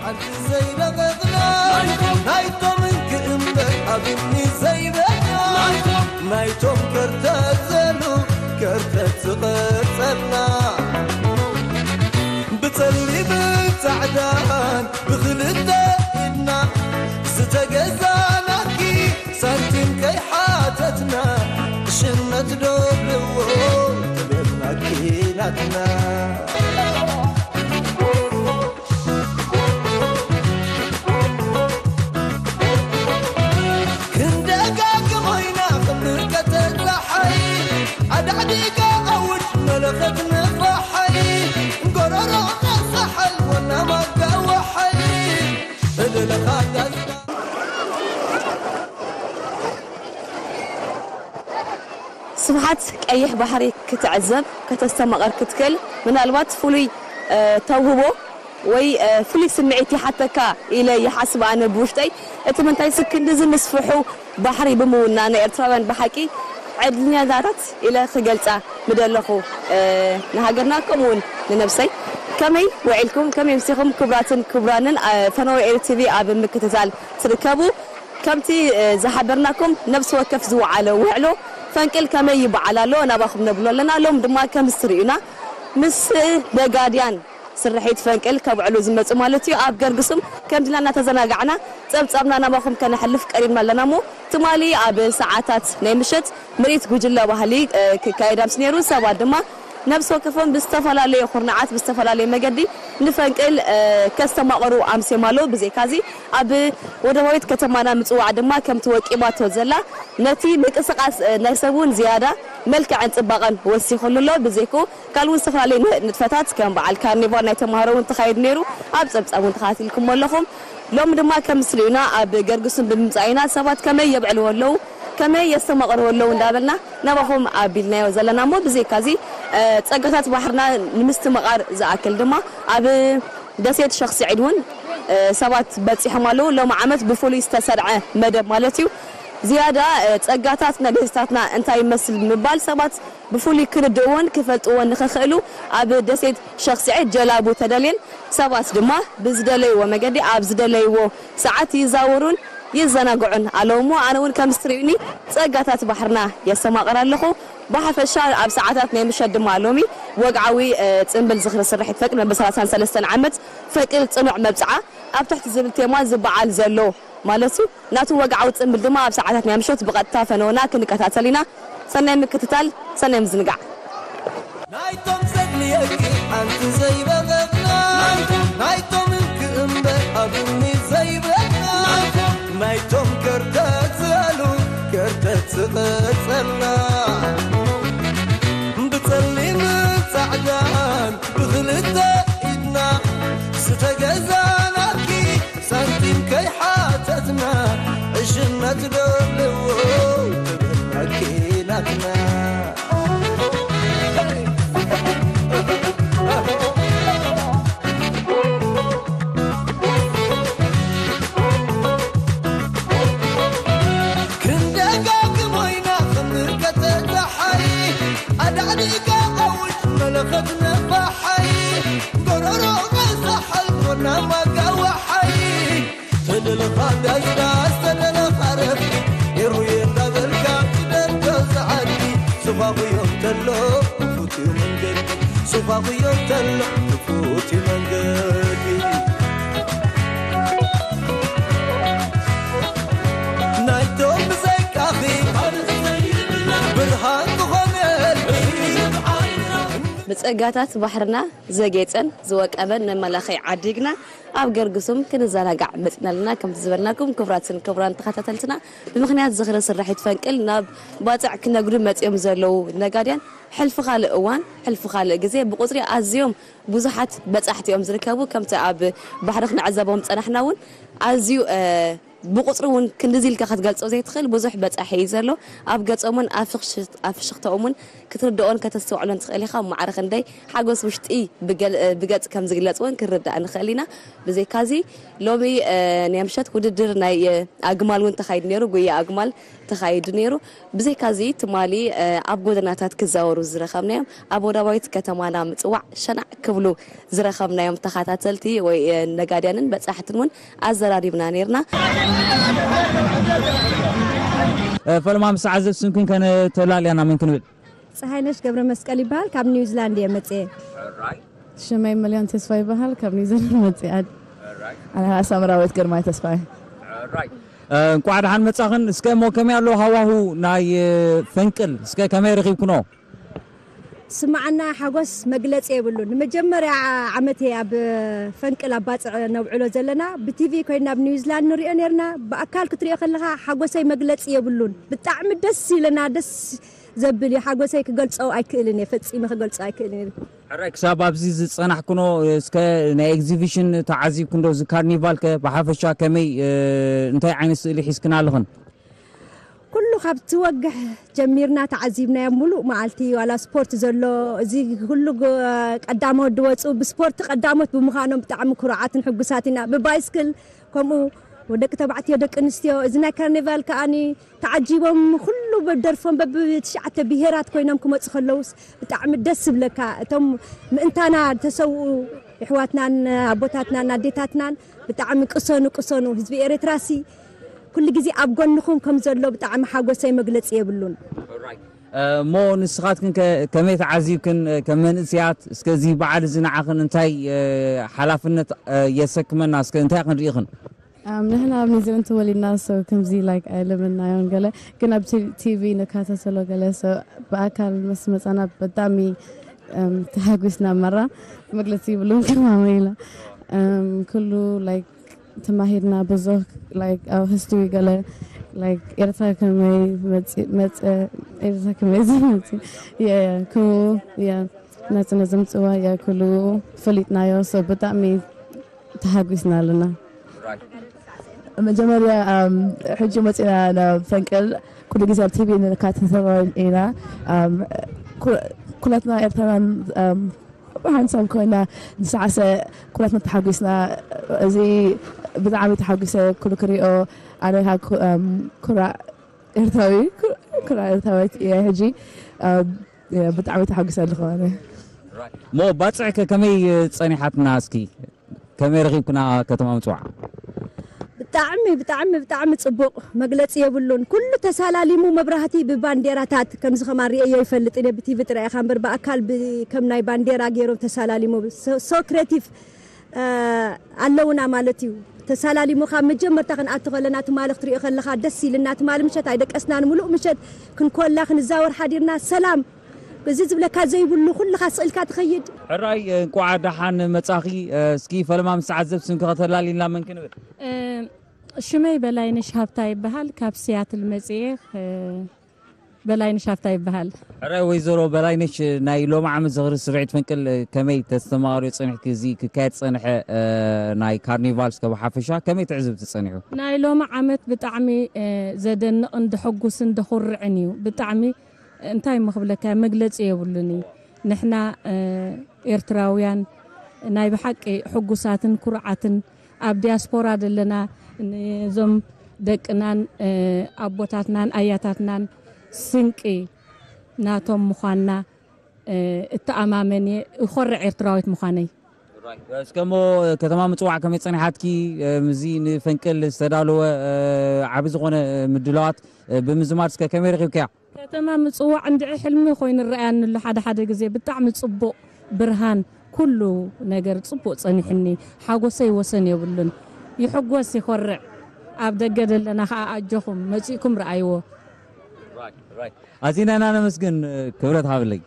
ሓንቲ ዘይለቐቕና ናይቶም እንክእምበር ኣብኒ ዘይበና ናይቶም ከርተት ዘሉ ከርተት ዝቐጸልና ብጸሊምን ጻዕዳን ብኽልተ ኢድና ዝተገዛናኪ ሳንቲም ከይሓተትና ሽነት ዶ ብዎ ተበልናኪ ናትና ክንደጋግሞ ኢና ክምልከተ ጸሓይ ኣዳዕዲጋ ኣውጅ መለኸት ንፋሓይ ጎረሮ ነሳሓል ወና ማጋዋሓይ እልልኻ ዳዝና ስብሓት ቀይሕ ባሕሪ ክትዕዘብ ከተስተማቐር ክትክእል ምናልባት ፍሉይ ተውህቦ ወይ ፍሉይ ስምዒት ይሓተካ ኢለ ይሓስብ ኣነ ብውሽጠይ። እቲ ምንታይሲ ክንድዚ ምስፍሑ ባሕሪ ብምውናነ ኤርትራውያን ብሓቂ ዕድልኛታት ኢለ ክገልጻ ምደለኹ ንሃገርና ከምኡ እውን ንነብሰይ። ከመይ ውዒልኩም ከመይ ምሲኹም ክቡራትን ክቡራንን ፈነወ ኤሪ ቲቪ ኣብ ምክትታል ትርከቡ። ከምቲ ዝሓበርናኩም ነብሲ ወከፍ ዝወዓለ ውዕሎ ፈንቅል ከመይ ይበዓል ኣሎ ናባኹም ነብሎ ኣለና። ሎም ድማ ከምዚ ትርእዩና ምስ ነጋድያን ስርሒት ፈንቅል ከብዕሉ ዝመጹ ማለት እዩ። ኣብ ገርግሱም ከምዚ ኢልና እናተዘናጋዕና ጸብጻብና ናባኹም ከነሕልፍ ቀሪብና ኣለና እሞ ትማሊ ኣብ ሰዓታት ናይ ምሸት ምርኢት ጉጅለ ባህሊ ክካየድ ኣምሲ ነይሩ። ሰባት ድማ ነብሲ ወከፎም ብዝተፈላለየ ኩርናዓት ብዝተፈላለየ መገዲ ንፈንቅል ከስተማቕሩ ኣምስዮም ኣለዉ። ብዘይካዚ ኣብ ወደባዊት ከተማና ምጽዋዕ ድማ ከምቲ ወቂባቶ ዘላ ነቲ ምንቅስቓስ ናይ ሰብ እውን ዝያዳ መልክዕን ጽባቐን ወሲኹሉ ኣሎ። ብዘይክኡ ካልእ እውን ዝተፈላለዩ ንጥፈታት ከም በዓል ካርኒቫል ናይ ተምሃሮ እውን ተኻይዱ ነይሩ። ኣብ ጸብጻብ እውን ተኸታቲልኩሞ ኣለኹም። ሎሚ ድማ ከም ስሪኡና ኣብ ገርግሱን ብምምጻእ ኢና ሰባት ከመይ የብዕልዎ ኣለዉ ከመይ የስተማቕርዎ ኣለዉ እንዳበልና ናባኹም ኣቢልናዮ ዘለና እሞ ብዘይካዚ ጸጋታት ባሕርና ንምስትምቓር ዝኣክል ድማ ኣብ ደሴት ሸኽ ስዒድ እውን ሰባት በጺሖም ኣለዉ። ሎሚ ዓመት ብፍሉይ ዝተሰርዐ መደብ ማለት እዩ። ዝያዳ ጸጋታትና ደሴታትና እንታይ ይመስል ብምባል ሰባት ብፍሉይ ክርድእዎን ክፈልጥዎን ንኽኽእሉ ኣብ ደሴት ሸኽ ስዒድ ጀላቡ ተደልየን ሰባት ድማ ብዝደለይዎ መገዲ ኣብ ዝደለይዎ ሰዓት ይዛወሩን ይዘናግዑን ኣለዉ እሞ ኣነ እውን ከም ዝትርእዩኒ ጸጋታት ባሕርና የስተማቕር ኣለኹ። ብሓፈሻ ኣብ ሰዓታት ናይ ምሸት ድማ ሎሚ ወግዓዊ ጽንብል ዝኽሪ ስርሒት ፈቅድ መበል ሰላሳን ሰለስተን ዓመት ፈቅድ ጽኑዕ መብጽዓ ኣብ ትሕቲ ዝብል ቴማ ዝበዓል ዘሎ ማለት እዩ። ናቱ ወግዓዊ ጽንብል ድማ ኣብ ሰዓታት ናይ ምሸት ብቐጥታ ፈነወና ክንከታተል ኢና። ሰናይ ምክትታል፣ ሰናይ ምዝንጋዕ። ናይቶም ዘድልየኪ ሓንቲ ዘይበቐቕና ናይቶም እንክ እምበር ኣብኒ ዘይብለና ናይቶም ከርተት ዝበሉ ከርተት ዝቐጸልና ብጸሊምን ጻዕዳን ብኽልተ ኢድና ዝተገዛናኪ ሳንቲም ከይሓተትና ዕሽነት ደለዎ ተበላኪ ናትና ክንደጋግሞ ኢና ክንከተተሓይ ኣዳዕዲጋ ኣውጅ መለኸት ነፋሓይ ጎረሮ ቀሳሓል ኮና ማጋዋሓይ ተደለኻ ዳይና ዝተደለኻ ረፍቲ ሩየ እንዳበልካ ትደርዶ ዝዓዲ ሱፋኹዮ እንተሎ ክፉት እዩ መንገዲ ሱፋኹዮ እንተሎ ክፉት እዩ መንገዲ ናይቶም ብዘይካኺ ብርሃን ዝኾነ ብጸጋታት ባሕርና ዘጌጸን ዝወቀበን መመላኽዒ ዓዲግና ኣብ ገርግሱም ክንዘናጋዕ መጺእና ኣለና። ከምቲ ዝበልናኩም ክቡራትን ክቡራን ተኸታተልትና ብምኽንያት ዝኽሪ ስርሒት ፈንቅል ናብ ባጽዕ ክነግዱ መጺኦም ዘለዉ ነጋድያን ሕልፊ ካልእ እዋን ሕልፊ ካልእ ግዜ ብቁጽሪ ኣዝዮም ብዙሓት በጻሕቲ እዮም ዝርከቡ። ከምቲ ኣብ ባሕሪ ክንዕዘቦም ዝጸናሕና እውን ኣዝዩ ብቁፅሪ እውን ክንድዚ ኢልካ ክትገልፆ ዘይትኽእል ብዙሕ በፃሒ እዩ ዘሎ። ኣብ ገፆምን ኣብ ፍኽሽ- ኣብ ፍሽኽተኦምን ክትርድኦን ከተስተውዕሎን ትኽእል ኢኻ። ማዕረ ክንደይ ሓጎስ ውሽጢ ብገል- ብገፅ ከም ዝግለፅ እውን ክንርዳእ ንኽእል ኢና። ብዘይካዚ ሎሚ ናይ ምሸት ውድድር ናይ ኣግማል እውን ተኻይዱ ነይሩ፣ ጉያ ኣግማል ተኻይዱ ነይሩ። ብዘይካዚ ትማሊ ኣብ ጎደናታት ክዛወሩ ዝረኸብናዮም፣ ኣብ ወደባዊት ከተማና ምፅዋዕ ሸናዕ ክብሉ ዝረኸብናዮም ተኸታተልቲ ወይ ነጋድያንን በፃሕትን እውን ኣዘራሪብና ነይርና። ፈለማ ምስ ዓዘብ ስምክን ከነተላልያና መን ክንብል? ፀሃይነሽ ገብረ መስቀል ይበሃል። ካብ ኒውዚላንድ እየ መፅየ። ሽመይ መሊዮን ተስፋ ይበሃል። ካብ ኒውዚላንድ መፅየ። ኣነ ሳምራዊት ግርማይ ተስፋይ። እንቋዕ ደሓን መጻኽን። እስከ እሞ ከመይ ኣሎ ሃዋሁ ናይ ፈንቅል? እስከ ከመይ ረኺብክኖ? ስማዓና ሓጎስ መግለፂ የብሉን። ንመጀመርያ ዓመት እየ ኣብ ፈንቅል ኣብ ባፅዕ ነውዕሎ ዘለና። ብቲቪ ኮይና ኣብ ኒውዚላንድ ንሪኦ ነርና። ብኣካል ክትሪኦ ከለኻ ሓጎሰይ መግለፂ የብሉን። ብጣዕሚ ደስ ኢለና፣ ደስ ዘብል እዩ። ሓጎሰይ ክገልፆ ኣይክእልን እየ፣ ፈፂመ ክገልፆ ኣይክእልን እየ። ሕራይ ክሳብ ኣብዚ ዝፀናሕኩኖ እስከ ናይ ኤግዚቢሽን ተዓዚብኩ እንዶ እዚ ካርኒቫል ከ ብሓፈሻ ከመይ እንታይ ዓይነት ስእሊ ሒዝክና ኣለኽን? ኩሉ ካብ ትወግሕ ጀሚርና ተዓዚብናዮ። ሙሉእ መዓልቲ ዋላ ስፖርት ዘሎ፣ እዚ ኩሉ ቀዳሞት ድወፁ ብስፖርት ቀዳሞት ብምዃኖም ብጣዕሚ ኩሩዓትን ሕጉሳት ኢና። ብባይስክል ከምኡ ደቂ ተባዕትዮ ደቂ ኣንስትዮ፣ እዚ ናይ ካርኒቫል ከኣኒ ተዓጂቦም ኩሉ በደርፎም በብትሽዓተ ብሄራት ኮይኖም ክመፁ ከለውስ ብጣዕሚ ደስ ዝብለካ። እቶም ምእንታና ተሰውኡ የሕዋትናን ኣቦታትናን ኣዴታትናን ብጣዕሚ ቅሰኑ ቅሰኑ። ህዝቢ ኤርትራሲ ኩሉ ግዜ ኣብ ጎንኹም ከም ዘሎ ብጣዕሚ ሓጎሰይ መግለፂ የብሉን። እሞ ንስኻትክን ከ- ከመይ ተዓዚብክን ከም መንእስያት? እስከ እዚ በዓል እዚ ንዓኽን እንታይ ሓላፍነት የሰክመና? እስከ እንታይ ክንርኢኽን? ንሕና ኣብ ኒውዚላንድ ተወሊድና፣ so ከምዚ like ኣይለመድናዮን ገለ፣ ግን ኣብ ቲ- ቲቪ ንከታተሎ ገለ፣ so ብኣካል ምስ መጻና ብጣዕሚ ተሃጒስና። መራ መግለጺ ይብሉን ከማመ ኢላ ኩሉ like ተማሂርና ብዙሕ like ኣብ ሂስትሪ ገለ like ኤርትራ ከመይ መጽ- መጸ ኤርትራ ከመይ ዝመጽ የ- የ- ክው የ- ናጽነት ዘምጽዋ የ- ኩሉ ፈሊጥናዮ። So ብጣዕሚ ተሃጒስና ኣለና። መጀመርያ ሕጂ መፂና ናብ ፈንቅል ኩሉ ግዜ ኣብ ቲቪ ንከታተሎ ኢና። ኩላትና ኤርትራውያን ብሓንሳብ ኮይና ንሰዓሰ ኩላትና ተሓጒስና። እዚ ብጣዕሚ ተሓጒሰ ኩሉ ክሪኦ። ኣነ ኩራዕ ኤርትራዊ ኩራዕ ኤርትራዊት እየ ሕጂ። ብጣዕሚ ተሓጒሰ ኣለኹ ኣነ። እሞ ባፅዕ ከ ከመይ ፀኒሓትና? እስኪ ከመይ ረኺብክና ከተማ ምፅዋዕ? ብጣዕሚ ብጣዕሚ ብጣዕሚ ፅቡቕ፣ መግለፂ የብሉን። ኩሉ ተሳላሊሙ፣ መብራህቲ ብባንዴራታት ከምዚ ከማን ርእየዮ ይፈልጥ እየ ብቲቪ ጥራይ ኢኻ እምበር ብኣካል ብ- ከም ናይ ባንዴራ ገይሮም ተሳላሊሙ። So- so creative ኣለውና ማለት እዩ። ተሳላሊሙ ካብ መጀመርታ ክንኣቱ ከለና ትማሊ ክትሪኦ ከለኻ ደስ ኢልና። ትማሊ ምሸት ኣይደቀስናን፣ ምሉእ ምሸት ክንኮላ ክንዛወር ሓዲርና። ሰላም እዚ ዝብለካ ዘይብሉ ኩልኻ ስቕ ኢልካ ትኸይድ። ሕራይ እንቋዕ ደሓን መጻኺ። እስኪ ፈለማ ምስ ዓዘብ ስምኪ ከተላልይልና መን ክንብል? ሽመይ በላይነሽ ሃብታ ይበሃል። ካብ ሲያትል መጽየ። በላይነሽ ሃብታ ይበሃል። ሕራይ ወይዘሮ በላይነሽ ናይ ሎሚ ዓመት ዝኽሪ ስርዒት ፈንቅል ከመይ ተስተማቕርዮ ጸኒሕኪ? እዚ ክካየድ ዝጸንሐ ናይ ካርኒቫል እስከ ብሓፈሻ ከመይ ትዕዝብቲ ጸኒሑ? ናይ ሎሚ ዓመት ብጣዕሚ ዘደንቕን ደሐጉስን ደኹርዕን እዩ። ብጣዕሚ እንታይ እሞ ክብለካ መግለፂ የብሉን እዩ። ንሕና ኤርትራውያን ናይ ብሓቂ ሕጉሳትን ኩሩዓትን ኣብ ዲያስፖራ ዘለና ነዞም ደቅናን ኣቦታትናን ኣያታትናን ስንቂ ናቶም ምዃንና እተኣማመን እየ። እኾርዕ ኤርትራዊት ምዃነይ። እስከ እሞ ከተማ ምፅዋዕ ከመይ ፀኒሓትኪ? ምዚ ንፈንቅል ዝተዳለወ ዓቢ ዝኾነ ምድላዋት ብምዝማድ እስከ ከመይ ረኺብክያ? ከተማ ምጽዋዕ እንድዒ ሕልሚ ኮይኑ ይረኣየኒ ኣሎ። ሓደ ሓደ ግዜ ብጣዕሚ ጽቡቕ ብርሃን፣ ኩሉ ነገር ጽቡቕ ጸኒሕኒ። ሓጎሰይ ወሰን የብሉን። ይሕጎስ ይኾርዕ። ኣብ ደገ ዘለና ከኣ ኣጆኹም መጺእኩም ረኣይዎ። ኣዚና ኢና ነመስግን። ክብረት ሃብለይ።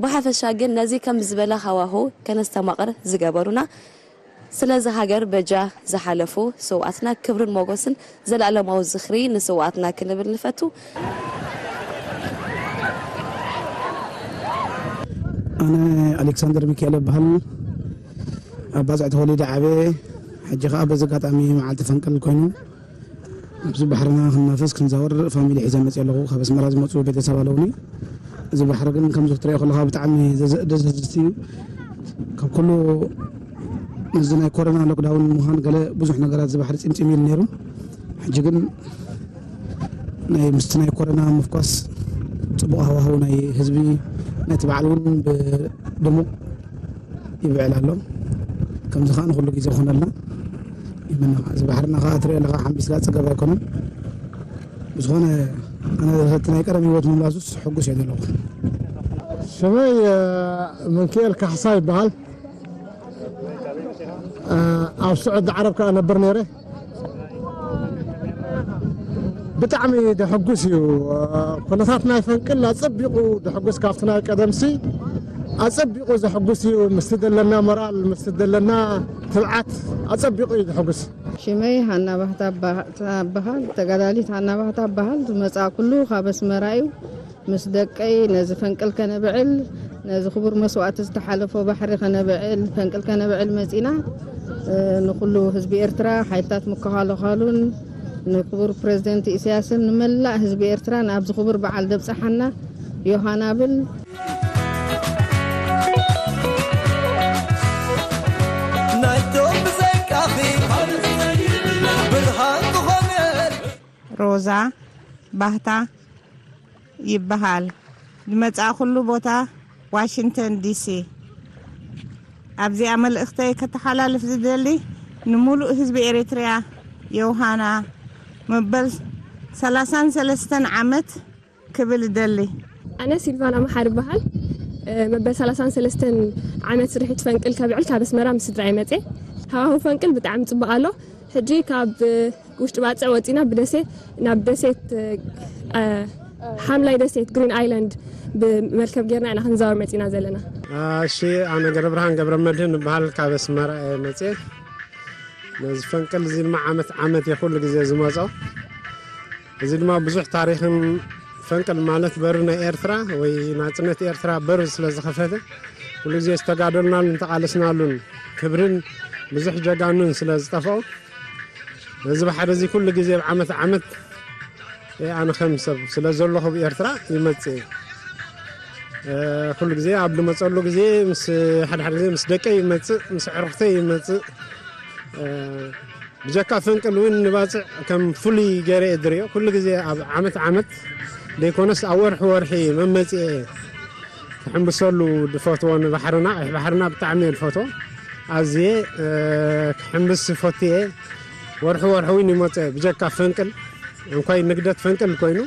ብሓፈሻ ግን ነዚ ከም ዝበለ ሃዋሁ ከነስተማቕር ዝገበሩና ስለዚ ሃገር በጃ ዝሓለፉ ስውኣትና ክብርን ሞጎስን ዘለኣለማዊ ዝኽሪ ንስውኣትና ክንብል ንፈቱ። ኣነ ኣሌክሳንደር ሚካኤል እበሃል። ኣብ ባጽዕ ተወሊደ ዓበየ። ሕጂ ከኣ በዚ ኣጋጣሚ መዓልቲ ፈንቅል ኮይኑ ኣብዚ ባሕርና ክንናፈስ ክንዛወር ፋሚሊ ሒዘ መጽእ ኣለኹ። ካብ ኣስመራ ዝመጹ ቤተሰብ ኣለውኒ። እዚ ባሕሪ ግን ከምዚ ክትሪኦ ከለኻ ብጣዕሚ ዘዘ-፣ ደስ ዘስቲ እዩ። ካብ ኩሉ እዚ ናይ ኮሮና ሎክዳውን ምዃን ገለ ብዙሕ ነገራት እዚ ባሕሪ ፂምፂም ኢሉ ነይሩ። ሕጂ ግን ናይ ምስቲ ናይ ኮሮና ምፍኳስ ጽቡቕ ሃዋህው ናይ ህዝቢ ናይቲ በዓል እውን ብድሙቕ ይብዕል ኣሎ። ከምዚ ከዓ ንኹሉ ግዜ ይኾነልና። ይመና እዚ ባሕርና ከዓ ትሪኦ ኣለኻ ሓምቢስካ ፅገብ ኣይኮነን። ብዝኾነ ኣነ እቲ ናይ ቀደም ህይወት ምምላሱስ ሕጉስ እየ ዘለኹ። ሽመይ፣ እ፣ መንክኤል ካሕሳ ይበሃል። እ፣ ኣብ ስዑዲ ዓረብ ከኣ ነብር ነይረ። ብጣዕሚ ደሕጉስ እዩ። እ፣ ኩነታት ናይ ፈንቅል ኣጸቢቑ ደሕጉስ ካብቲ ናይ ቀደምሲ ኣጸቢቑ ዘሕጉስ እዩ። ምስቲ ዘለና ሞራል፣ ምስቲ ዘለና ትብዓት ኣጸቢቑ እዩ ዘሕጉስ። ሽመይ ሃና ባህታ እባ-፣ እባ-፣ እበሃል፣ ተጋዳሊት ሃና ባህታ እበሃል። ዝመጻእኩሉ ካብ ኣስመራ እዩ። ምስ ደቀይ ነዚ ፈንቅል ከነብዕል፣ ነዚ ክቡር መስዋእቲ ዝተሓለፎ ባሕሪ ከነብዕል፣ ፈንቅል ከነብዕል መጺና። እ፣ ንኹሉ ህዝቢ ኤርትራ፣ ሓይልታት ምክልኻሉን ንክቡር ፕረዚደንት ኢሳያስን ንመላእ ህዝቢ ኤርትራ ናብዚ ክቡር በዓል ደብጽሓና ዮሃና ብል። ናይቶም ብዘይካኺ ብርሃን ዝኾነ ሮዛ ባህታ ይበሃል። ዝመጻእኩሉ ቦታ ዋሽንግተን ዲሲ። ኣብዚኣ መልእኽተይ ከተሓላልፍ ዝደሊ ንምሉእ ህዝቢ ኤሪትርያ ዮሃና መበል ሰላሳን ሰለስተን ዓመት ክብል እደሊ። ኣነ ሲልቫና መሓሪ እበሃል። እ፣ መበል ሰላሳን ሰለስተን ዓመት ስርሒት ፈንቅል ከብዕል ካብ ኣስመራ ምስ ስድራይ መጽየ። ሃዋህው ፈንቅል ብጣዕሚ ጽቡቕ ኣሎ። ሕጂ ካብ፣ እ፣ ውሽጢ ባጽዕ ወጺና ብደሴ ናብ ደሴት፣ እ፣ ሓምላይ ደሴት ግሪን ኣይላንድ ብመርከብ ጌርና ኢና ክንዛወር መጺና ዘለና። እሺ፣ ኣነ ገብረብርሃን ገብረመድህን እበሃል፣ ካብ ኣስመራ እየ መጽየ። ነዚ ፈንቅል እዚ ድማ ዓመት ዓመት እየ ኩሉ ግዜ ዝመጾ። እዚ ድማ ብዙሕ ታሪኽን ፈንቅል ማለት በሪ ናይ ኤርትራ ወይ ናጽነት ኤርትራ በሪ ስለ ዝኸፈተ ኩሉ ግዜ ዝተጋደልናሉን ዝተቓለስናሉን ክብርን ብዙሕ ጀጋኑን ስለ ዝጠፍኦ ነዚ ባሕሪ እዚ ኩሉ ግዜ ኣብ ዓመት ዓመት፣ እ፣ ኣነ ከም ሰብ ስለ ዘለኹ ኣብ ኤርትራ ይመጽእ እየ። እ፣ ኩሉ ግዜ ኣብ ዝመጸሉ ግዜ ምስ፣ ሓደ ሓደ ግዜ ምስ ደቀይ ይመጽእ፣ ምስ ኣዕሩኽተይ ይመጽእ። እ፣ ብጀካ ፈንቅል እውን ንባጽዕ ከም ፍሉይ ገይረ እየ ዝሪኦ። ኩሉ ግዜ ኣብ ዓመት ዓመት ዘይኮነስ ኣብ ወርሒ ወርሒ መመጽኤ ክሕምብሰሉ ዝፈትዎ ንባሕርና፣ ቀይሕ ባሕርና ብጣዕሚ እየ ዝፈትዎ። ኣዝየ፣ እ፣ ክሕምብስ ፈትየ። ወርሒ ወርሒ እውን ይመጽእ ብጀካ ፈንቅል፣ እንኳይ ንግደት ፈንቅል ኮይኑ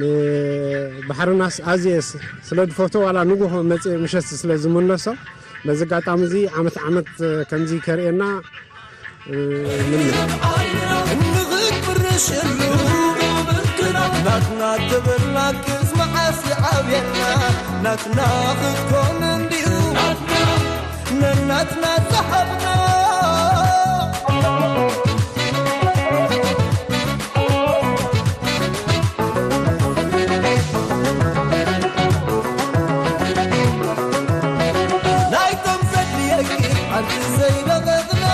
ንባሕርናስ ኣዝየ ስ-፣ ስለ ዝፈትዎ ዋላ ንጉሆ መጽእ ምሸት ስለ ዝምለሶ በዚ ኣጋጣሚ እዚ ዓመት ዓመት ከምዚ ከርእየና እምነ። እንኽብርሽሉ ናትና ተበላክስ መዓስ ይዓብየና ናትና ክትኮን እንዲሁ ነናትና ጸሓፍና። ናይቶም ዘድልየኪ ሓንቲ ዘይለቐቕና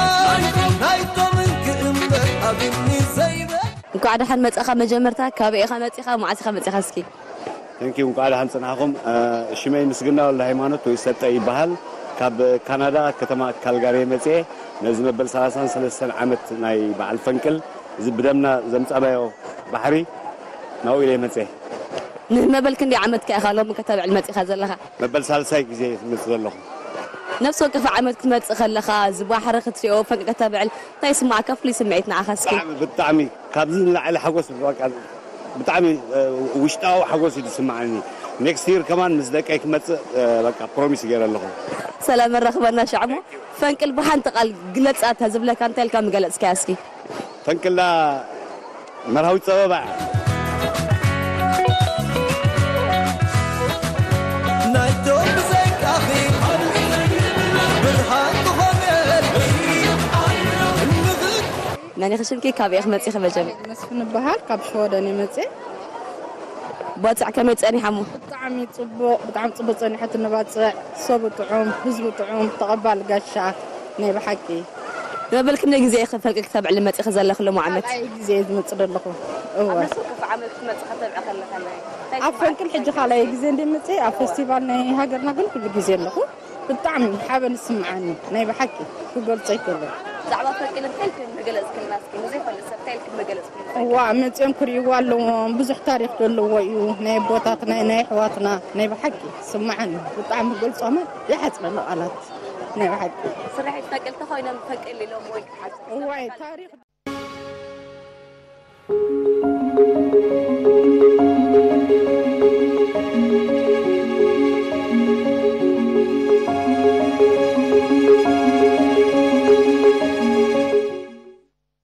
ናይቶም እንክእምበር ኣብኒ ዘይበ እንኳዕ ደሓን መጻኻ። መጀመርታ ካበይ ኢኻ መጺኻ? መዓስ ኢኻ መጺኻ? እስኪ። ተንኪው፣ እንኳዕ ደሓን ጽናሕኹም። እ፣ ሽመይ ምስግና ወልደ ሃይማኖት ወይ ሰጠ ይበሃል። ካብ ካናዳ ከተማ ካልጋሪ መጽኤ ነዚ መበል ሰላሳን ሰለስተን ዓመት ናይ በዓል ፈንቅል እዚ ብደምና ዘምጻናዮ ባሕሪ ናብኡ ኢለ መጽኤ። ንመበል ክንደይ ዓመትካ ኢኻ ሎሚ ከተብዕል መጺኻ ዘለኻ? መበል ሳልሳይ ግዜ መጽእ ዘለኹ። ነፍሲ ወከፍ ዓመት ክትመጽእ ከለኻ፣ እዚ ባሕሪ ክትሪኦ፣ ፈንቅል ከተብዕል፣ እንታይ ይስምዓካ? ፍሉይ ስምዒት ንዓኻ እስኪ። ብጣዕሚ፣ ብጣዕሚ ካብዚ ንላዕሊ ሓጎስ፣ በቃ፣ ብጣዕሚ፣ እ፣ ውሽጣዊ ሓጎስ እዩ ዝስምዓኒ። ኔክስት ይር ከማን ምስ ደቀይ ክመጽእ፣ እ፣ በቃ፣ ፕሮሚስ ገይረ ኣለኹ። ሰላም ኣራኽበና ሻዕሞ። ፈንቅል ብሓንቲ ቃል ግለጻ ተዝብለካ እንታይ ኢልካ ምገለጽካያ እስኪ? ፈንቅላ መርሃዊት ጸበባ እያ። ናይቶም ብዘይካኺ ብርሃን ዝኾነልኪ። መን ኢኺ ሽምኪ? ካበይ ኢኺ መጺኺ መጀመርያ? መስፍን እበሃል፣ ካብ ሽወደን እየ መጽእ። ባጽዕ ከመይ ጸኒሓ እሞ? ብጣዕሚ ጽቡቕ፣ ብጣዕሚ ጽቡቕ ጸኒሐትኒ ባጽዕ። ሰቡ ጥዑም፣ ህዝቡ ጥዑም፣ ተቐባል ጋሻ ናይ ብሓቂ። መበል ክንደይ ግዜ ኢኺ ፈንቅል ክተብዕሊ መጺኺ ዘለኺ ሎሚ ዓመት? ካልኣይ ግዜ እየ ዝመጽእ ዘለኹ። እወ። ኣብ ነፍሲ ወከፍ ዓመት ክትመጽእ ከተብዒ ከለኻ ናይ እንታይ ኣብ ስምዒት ፈንቅል ሕጂ ይስምዓካ? ካልኣይ ግዜ እንደ መጽእ ኣብ ፈስቲቫል ናይ ሃገርና ግን ኩሉ ግዜ ኣለኹ። ብጣዕሚ ሓበን ይስምዓኒ ናይ ብሓቂ ክገልጾ ኣይክእልን። ብዛዕባ ፈንቅል እንታይ ኢልክን ምገለጽክልና እስኪ ንዘይፈልጥ ሰብ እንታይ ኢልክን ምገለጽክሉ? እዋ መጺኦም ክርእይዎ ኣለዎም ብዙሕ ታሪኽ ዘለዎ እዩ ናይ ኣቦታትና ናይ ኣሕዋትና ናይ ብሓቂ ይስምዓኒ ብጣዕሚ ክገልጾ ይሓጽረኒ ቃላት ናይ ብሓቂ። ስርሒት ፈንቅል ተኾይኖም ፈንቅል ኢሎም ወይ ክሓስቡ እዋይ ታሪኽ